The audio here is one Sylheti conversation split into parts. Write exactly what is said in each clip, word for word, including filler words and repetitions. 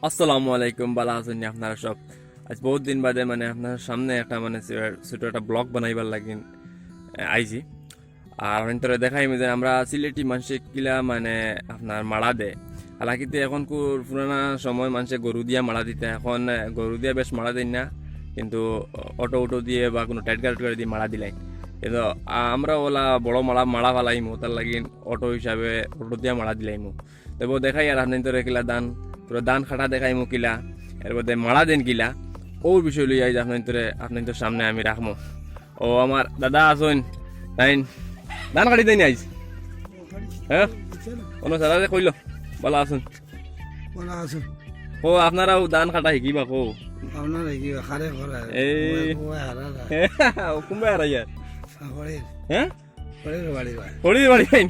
আসসালামু আলাইকুম, ভালা আছইন নি আপনারা সব? আজ বহুত দিন বাদে মানে আপনার সামনে একটা মানে ছোট একটা ব্লগ বানাইবার লাগি আইছি। আর আপনাইন্তরে দেখাইমু যে আমরা সিলেটি মানষে কিলা মানে আপনার মাড়া দেয়। হালাকিতে এখনকুর পুরানা সময় মানষে গরু দিয়া মাড়া দিতা, এখন গরু দিয়া বেশ মাড়া দেইন না, কিন্তু অটো উটো দিয়ে বা কুনু টাইট গার্ড করে দিয়ে মাড়া দিলাই। কিন্তু আমরা ওলা বড় মাড়া মাড়া ফালাইমু, তার লাগি অটো হিসাবে অটো দিয়া মাড়া দিলাইমু। তবে দেখাই আর আপনাইন্তরে কিলা ধান, পুরা ধান কাটা দেখাইমু কিলা, এর মধ্যে মাড়া দেন কিলা, ওর বিষয় লইয়া আইজ আপনাইন্তরে আপনাইন্তর সামনে আমি রাখমু। ও আমার দাদা আছইন, তাইন ধান কাটি দেন আইজ। হ্যাঁ, কোনো সারা কইল, ভালা আছইন? ভালা আছইন। ও আপনারাও ধান কাটা শিকিবা কো? আপনারা কি খারে করা? এই। কুম্বাই হারাইয়ার? হ্যাঁ, হরির বাড়ি ভাই। হরির বাড়ি ভাই।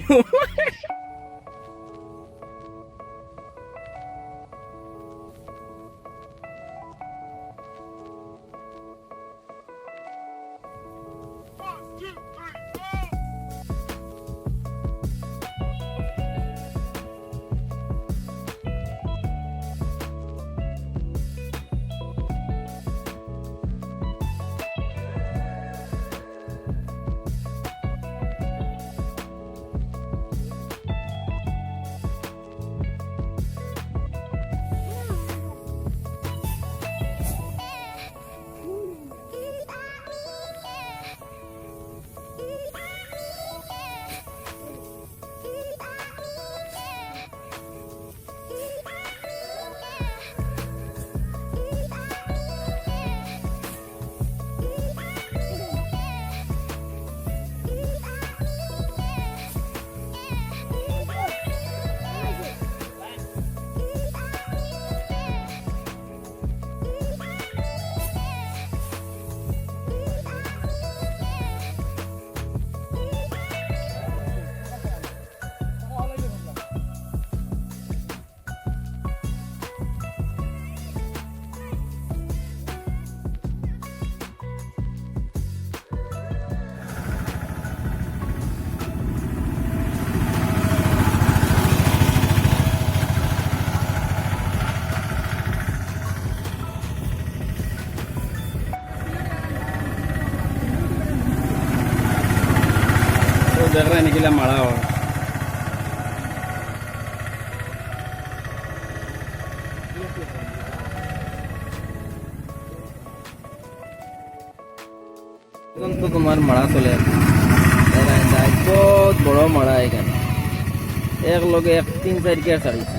তো দেখরা নি কিলা মাড়া হয়। এখন তো তোমার মাড়া চলে। এরা যায়, বহুত বড় মাড়া এখানে, এক লগে এক তিন চাইর কে ছাড়িছে।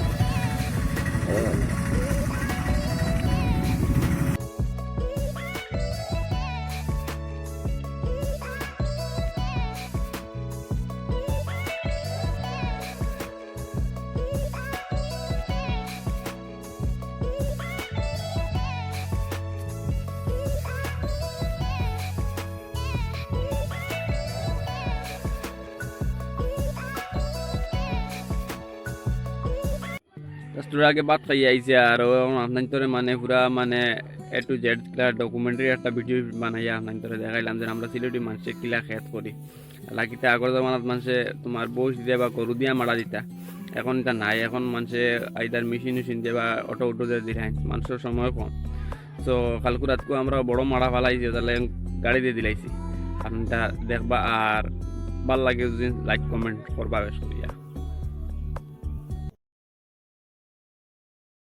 Just ওর আগে ভাত খাইয়া আইছে, আর ও আপনাইন্তরে মানে পুরা মানে A to Z একটা documentary একটা video বানাইয়া আপনাইন্তরে দেখাইলাম যে আমরা সিলেটি মানষে কিলা খেত করি। লাগিতে আগর জমানাত মানষে তোমার বইস দিয়া বা গরু দিয়া মাড়া দিতা, এখন ইতা নাই। এখন মানষে either মেশিন উশিন দিয়া বা অটো উটো দিয়া দিলাইন, মানষর সময় কম। So কালকু রাতকু আমরা বড় মাড়া ফালাইছি, তাহলে গাড়ি দিয়া দিলাইছি। আপনারা দেখবা আর ভালা লাগে যদি like comment করবা বেশ করিয়া।